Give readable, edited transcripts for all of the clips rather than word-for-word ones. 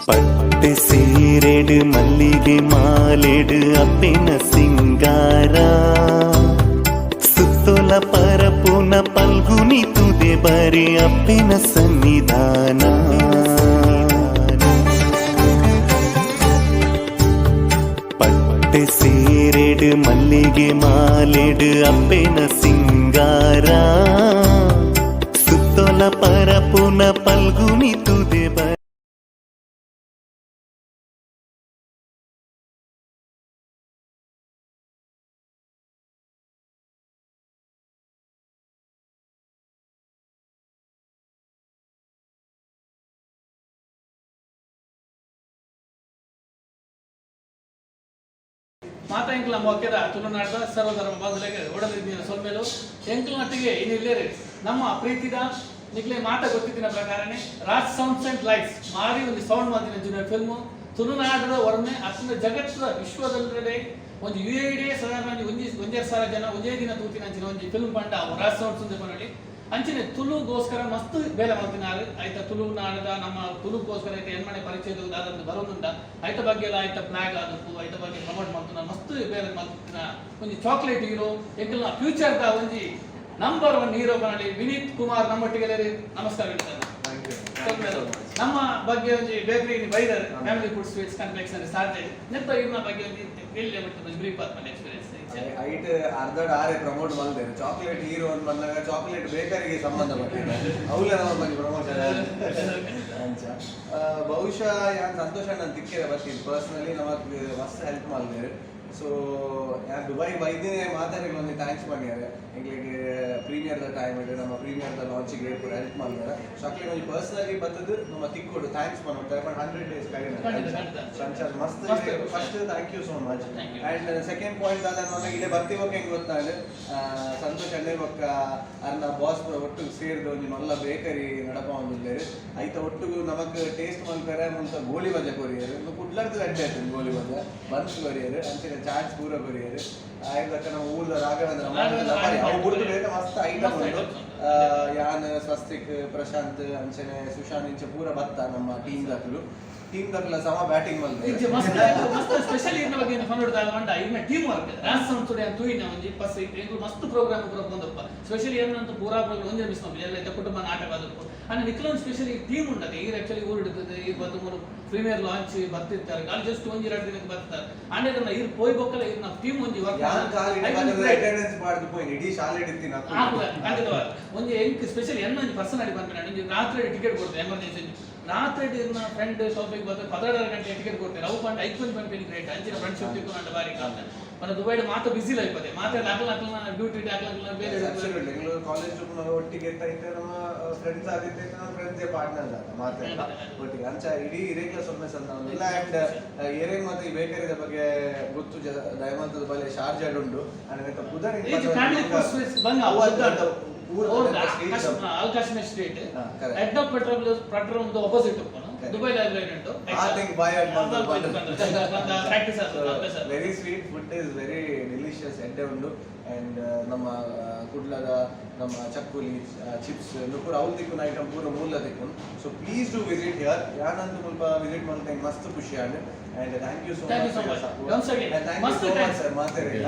ಪಟ್ಟೆ ಸೀರೆಡ್ ಮಲ್ಲಿಗೆ ಮಾಲೆಡ್ ಅಪ್ಪೆನ ಸಿಂಗಾರ, ಸುತ್ತೊಲ ಪರಪುನ ಪಲ್ಗುನಿ ತುದೆ ಬರೆ ಅಪ್ಪೆನ ಸನ್ನಿಧಾನ. ಪಟ್ಟೆ ಸೀರೆಡ್ ಮಲ್ಲಿಗೆ ಮಾಲೆಡ್ ಅಪ್ಪೆನ ಸಿಂಗಾರ, ಸುತ್ತೊಲ ಪರಪುನ ಪಲ್ಗುನಿ ತುದೆ ಬರೆ. ಮಾತಾ ಎಂಕ್ಲ ಮೊಕ್ಕೆದ ತುಳುನಾಡದ ಸರ್ವಧರ್ಮ ಬಂಧುಲೆಗ್ ಒಡಲಿದ್ದೀನ ಸೊಲ್ಮೆಲು. ಎಂಕ್ಲನೊಟ್ಟಿಗೆ ಇನ್ನಿಲ್ಲೇರು ನಮ್ಮ ಪ್ರೀತಿದ, ನಿಕ್ಲೆ ಮಾತ ಗೊತ್ತಿದ್ದಿನ ಪ್ರಕಾರನೇ, ರಾಜ್ ಸೌಂಡ್ಸ್ ಅಂಡ್ ಲೈಟ್ಸ್ ಮಾರಿ ಒಂದು ಸೌಂಡ್ ಮಾತಿನ ಜೂನಿಯರ್ ಫಿಲ್ಮು ತುಳುನಾಡದ ಒರ್ಮೆ ಅತ್ತಿನ ಜಗತ್ತದ ವಿಶ್ವದಲ್ಲೆಡೆ ಒಂದು ಯುಎಇ ಸಾಧಾರಣ ಒಂಜಿ ಒಂಜಿ 1.5 ಸಾವಿರ ಜನ ಒಂಜೇ ದಿನ ತೂತಿನ ಅಂಚಿನ ಒಂಜಿ ಫಿಲ್ಮ್ ಪಂಡ ಅವು ರಾಜ್ ಸೌಂಡ್ಸ್ ಅಂತ ಪನೊಲಿ. ಅಂಚನೆ ತುಳುಗೋಸ್ಕರ ಮಸ್ತ್ ಬೇಲೆ ಮಲ್ತಿನಾರು. ಆಯ್ತ, ತುಳುನಾಡದ ನಮ್ಮ ತುಳುಗೋಸ್ಕರ ಐತ ಎನ್ಮನೆ ಪರಿಚಯದ ದಾದಂದು ಬರೋದುಂಡ, ಐತ ಬಗ್ಗೆ ಎಲ್ಲ ಐತ ಫ್ಲಾಗ್ ಆದಪ್ಪು, ಐತ ಬಗ್ಗೆ ಪ್ರಮೋಟ್ ಮಲ್ತಿನ, ಮಸ್ತ್ ಬೇಲೆ ಮಲ್ತಿನ ಒಂಜಿ ಚಾಕ್ಲೇಟ್ ಹೀರೋ, ಎಂಕಲ್ನ ಫ್ಯೂಚರ್ದ ಒಂಜಿ ನಂಬರ್ ಒನ್ ಹೀರೋ ಪನೊಲಿ. ವಿನೀತ್ ಕುಮಾರ್ ನಮ್ಮೊಟ್ಟಿಗೆ. ನಮಸ್ಕಾರ ಹೇಳ್ತಾರೆ. ನಮ್ಮ ಬಗ್ಗೆ ಒಂಜಿ ಬೇಕರಿ ಬೈದರ್ ಫ್ಯಾಮಿಲಿ ಫುಡ್ ಸ್ವೀಟ್ಸ್ ಕಾಂಪ್ಲೆಕ್ಸ್ ಅಲ್ಲಿ ಸಾಧ್ಯ ನೆತ್ತ ಇರ್ನ ಬಗ್ಗೆ ಒಂಜಿ ಎಲ್ಲಿ ಬಿಟ್ಟು ಬ್ರೀಫ್ ಆತ್ಮಲ್ಲ ಎಕ್ಸ್ಪೀರಿಯನ್ಸ್. ಐಟ್ ಅರ್ಧಡ್ ಆರೆ ಪ್ರಮೋಟ್ ಮಲ್ದೇರು. ಚಾಕ್ಲೇಟ್ ಹೀರೋ ಅಂತ ಬಂದಾಗ ಚಾಕ್ಲೇಟ್ ಬೇಕರಿಗೆ ಸಂಬಂಧ ಪಟ್ಟಿದೆ, ಅವಲೇ ನಮ್ಮ ಬಗ್ಗೆ ಪ್ರಮೋಷನ್ ಅಂಚ. ಬಹುಶಃ ಯಾನ್ ಸಂತೋಷ ನಾನು ತಿಕ್ಕಿರ ಬರ್ತೀನಿ, ಪರ್ಸನಲಿ ನಮಕ್ ಮಸ್ತ್ ಹೆಲ್ಪ್ ಮಲ್ದೇರು. ಸೊ ಯಾನ್ ದುಬೈ ಬೈದಿನೇ ಮಾತಾಡಿ ಒಂದು thanks ಮಾಡ್ಯಾರೆ. ಎಂಗ್ಲಿಗೆ ಪ್ರೀಮಿಯರ್ದ ಟೈಮ್ ಇದೆ, ನಮ್ಮ ಪ್ರೀಮಿಯರ್ದ ಲಾಂಚಿಗೆ ಪೂರ ಹೆಲ್ಪ್ ಮಾಡಿದಾರೆ. ಸೊ ಅಕ್ಲೆ ಒಂಜಿ ಪರ್ಸನಲಿ ಬತ್ತದು ನಮ್ಮ ತಿಕ್ಕೋಡು thanks ಮಾಡ್ತಾರೆ. ಬಟ್ 100 ಡೇಸ್ ಖಂಡಿತ, ಖಂಡಿತ. ಸಂಚಾರ ಮಸ್ತ್. ಮಸ್ತ್. First thank you so much. Thank you. And second point ದಾದ, ಇಲ್ಲೇ ಬರ್ತಿ ಹೆಂಗ್ ಗೊತ್ತಾಂಡ್, ಸಂತೋಷ್ ಅಣ್ಣೆ ಬೊಕ್ಕ ಅರ್ನ ಬಾಸ್ ಪೂರ ಒಟ್ಟುಗು ಸೇರ್ದು ಒಂಜಿ ಮಲ್ಲ ಬೇಕರಿ ನಡಪಾವೊಂದುಲ್ಲೆರ್. ಐತ ಒಟ್ಟುಗು ನಮಕ್ ಟೇಸ್ಟ್ ಮಲ್ಪೆರೆ ಮುಲ್ತ ಗೋಲಿ ಬಜೆ ಕೊರಿಯರ್. ಕುಡ್ಲರ್ದು ಅಡ್ಡೆ ಆಯ್ತು. ಗೋಲಿ ಬಜೆ, ಬನ್ಸ್ ಕೊರಿಯರ್, ಅಂಚನೆ ಚಾಟ್ಸ್ ಪೂರ ಕೊರಿಯರ್. ಆಯ್ತಕ್ಕ ನಮ್ಮ ಊರ್ದ ರಾಘವೇಂದ್ರ ರಾಘವೇಂದ್ರ ಅವು ಬುಡ್ದು ಬೇತೆ ಮಸ್ತ್ ಐಟಮ್ ಮಸ್ತ್ ಉಂಡು. Items ಉಂಟು. ಯಾನ್, ಸ್ವಸ್ತಿಕ್, ಪ್ರಶಾಂತ್, ಅಂಚನೆ ಸುಶಾಂತ್, ಇಂಚ ಪೂರ ಬತ್ತ ನಮ್ಮ ಟೀಮ್ ದಕುಲು. ಟೀಮ್ ದಕುಲ ಸಮ ಬ್ಯಾಟಿಂಗ್ ಮಲ್ತೆ. ಇಜ್ಜಿ, ಮಸ್ತ್ ಮಸ್ತ್. ಸ್ಪೆಷಲಿ ಇರ್ನ ಬಗ್ಗೆ ಫನ್ ಪಂಡ ಇರ್ನ ಟೀಮ್ ವರ್ಕ್. ರಾಜ್ ಸೌಂಡ್ ಅಂತ ತೂಯಿನ ಒಂಜಿ ಪಸ್ ಎಂಕುಲು ಮಸ್ತ್ ಪ್ರೋಗ್ರಾಮ್ ಪೂರ ಬಂದಪ್ಪ. ಸ್ಪೆಷಲಿ ಏನಂತ ಪೂರಾ ಪ್ರೋಗ್ರಾಮ್ ಒಂಜಿ ಮಿಸ್ ಮಾಡ್ಲಿ ಎಲ್ಲ ಇತ್ತ ಕುಟುಂಬ ನಾಟಕ ಅದಕ್ಕೂ ಅಂಡ್ ನಿಕ್ಲೊಂದು ಸ್ಪೆಷಲಿ ಟೀಮ್ ಉಂಡದೆ. ಈರ್ ಆಕ್ಚುಲಿ ಊರು ಹಿಡಿತದೆ. ಈರ್ ಬಂದು ಮೂರು ಪ್ರೀಮಿಯರ್ ಲಾಂಚ್ ಬರ್ತಿರ್ತಾರೆ. ಅಲ್ಲಿ ಜಸ್ಟ್ ಒಂಜಿ ಎರಡು ದಿನಕ್ಕೆ ಬರ್ತಾರೆ. ಅಂಡ್ ಇದನ್ನ ಈರ್ ಪೋಯ್ ಬೊಕ್ಕಲ ಇರ್ನ ಟೀಮ್ ಒಂಜಿ ವರ್ಕ್. ಯಾನ್ ಕಾಲಿ ಅಟೆಂಡೆನ್ಸ್ ಪಾಡ್ದು ಪೋಯಿನಿ, ಇಡೀ ಶಾಲೆ ಇತ್ತಿನ. ಖಂಡಿತವಾದ ಒಂಜಿ ಎಂಕ್ ಸ್ಪೆಷಲಿ ಎನ್ನ ಒಂಜಿ ಪರ್ಸನಲಿ ಪನ್ಪಿನ, ಒಂಜಿ ರಾತ್ರಿ ಟಿಕೆಟ್ ಕೊಡ್ತೇವೆ. ಎಮರ್ಜೆನ್ಸಿ ರಾತ್ರಿ ಇರ್ನ ಫ್ರೆಂಡ್ ಶಾಪಿಗೆ ಬರ್ತಾರೆ, 12 ಗಂಟೆ ಟಿಕೆಟ್ ಕೊಡ್ತಾರೆ. ಅವು ಪಂಡ ಐಕ್ ಒಂಜಿ ಪನ್ಪಿನ ಗ್ರೇಟ್. ಅಂಚಿನ ಫ್ರೆಂಡ್ಶಿಪ್ ತಿಕ್ಕೊಂಡು ಬಾರಿ ಕಾಂತ. మన ದುಬೈಡ್ ಮಾತ ಬಿಸಿ ಲೈಫ್ ಅದೇ ಮಾತ ಅಕ್ಲ ಅಕ್ಲನ ಡ್ಯೂಟಿ ಅಕ್ಲ ಅಕ್ಲನ ಬೇರೆ. ಅಬ್ಸಲ್ಯೂಟ್ಲಿ. ಕಾಲೇಜ್ ಒಟ್ಟಿಗೆ ಇತ್ತ, ನಮ್ಮ ಫ್ರೆಂಡ್ಸ್ ಆದಿತ್ತೆ, ನಮ್ಮ ಫ್ರೆಂಡ್ಸ್ ಪಾರ್ಟ್ನರ್ಸ್ ಆದ ಮಾತೆಲ್ಲ ಒಟ್ಟಿಗೆ. ಅಂಚ ಇಡೀ ಇರೇಗ್ಲ ಸೊನ್ನೆ ಸಂದ ಇಲ್ಲ. ಅಂಡ್ ಏರೇಗ್ ಮತ್ತೆ ಈ ಬೇಕರಿದ ಬಗ್ಗೆ ಗೊತ್ತು ದಯಮಂತದ ಬಲೆ ಶಾರ್ಜಾಡ್ ಉಂಡು. ಅಂಡ್ ನೆತ್ತ ಪುದರ್ ಇದು ಫ್ಯಾಮಿಲಿ ಫುಡ್ ಸ್ವೀಟ್ಸ್ ಬಂಗ ಅಲ್ ಕಾಶ್ಮೀರ್ ಸ್ಟ್ರೀಟ್. ಹಾ, correct. Head of petrol petrol opposite ಉಪ್ಪುನು. Correct. Dubai library ಉಂಟು. ಆ ಥಿಂಕ್ ಬಾಯ್ ಪ್ರಾಕ್ಟೀಸ್ ಆಗ್ತದೆ. Very sweet food is very delicious, ಎಡ್ಡೆ ಉಂಡು. ಅಂಡ್ ನಮ್ಮ ಕುಡ್ಲದ ನಮ್ಮ ಚಕ್ಕುಲಿ, ಚಿಪ್ಸ್ ಪೂರ ಅವು ತಿಕ್ಕುನ ಐಟಮ್ ಪೂರ ಮೂಲ ತಿಕ್ಕುನ್. So please do visit here. ಯಾನಂತೂ ಮುಲ್ಪ ವಿಸಿಟ್ ಮಲ್ತೆ ಮಸ್ತ್ ಖುಷಿ and and thank you so Thank you so much. Once again, thank you ಮಸ್ತ್ ಸೋ ಮಚ್ thanks. Sir ಮಾತಾಡಿಲ್ಲ.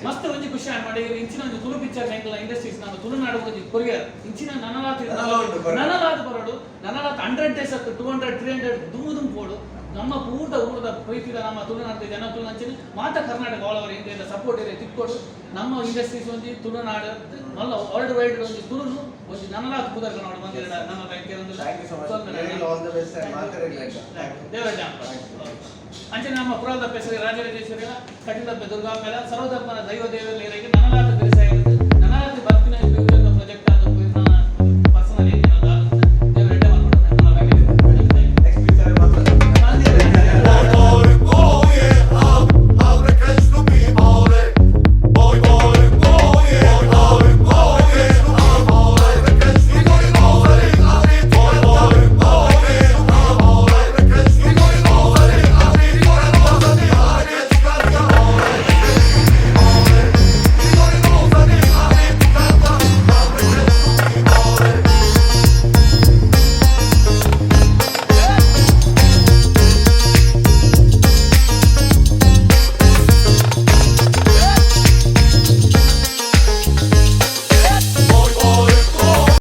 ಮಸ್ತ್ ಒಂಜಿ ಖುಷಿ ಆಂಡ್ ಮಾಡಿ. ಇಂಚಿನ ಒಂಜಿ ತುಳು ಪಿಕ್ಚರ್ ಎಂಕಲ್ನ ಇಂಡಸ್ಟ್ರೀಸ್ ನಮ್ಮ ತುಳುನಾಡು ಒಂಜಿ ಕೊರಿಯರ್ ಇಂಚಿನ ನನಲಾತ್ ನನಲ ಉಂಟು ಬರಡು. ನನಲಾತ್ ಬರಡು. ನನಲಾತ್ 100 ಡೇಸ್ ಅತ್ತು, 200, 300 ದುಮ್ಮು ದುಮ್ಮು ಪೋಡು. ನಮ್ಮ ಪೂರ್ದ ಊರದ ಪ್ರೀತಿದ ನಮ್ಮ ತುಳುನಾಡಿನ ಜನ ಅಂಚಿನ ಮಾತ ಕರ್ನಾಟಕ, ಆಲ್ ಓವರ್ ಇಂಡಿಯಾದ ಸಪೋರ್ಟ್ ಇದೆ ತಿಕ್ಕೊಡು. ನಮ್ಮ ಇಂಡಸ್ಟ್ರೀಸ್ ಒಂಜಿ ತುಳುನಾಡು ಮಲ್ಲ ವರ್ಲ್ಡ್ ವೈಡ್ ಒಂಜಿ ತುಳುನು ಒಂಜಿ ನನಲಾತ್ ಪುದರ್ ಕನ್ನಡ ಬಂದಿರ ನಮ್ಮ bank. Thank you so much, all the best ಮಾತಾಡಿಲ್ಲ. ದೇವರ ಅಂಚನೆ ನಮ್ಮ ಪುರಾದ ಪೆಸರಿ ರಾಜರಾಜೇಶ್ವರಿಯ, ಕಟೀಲಬ್ಬೆ ದುರ್ಗಾಂಬೆಲ, ಸರ್ವಧರ್ಮನ ದೈವ ದೇವರಲ್ಲಿ ನನಲಾದ.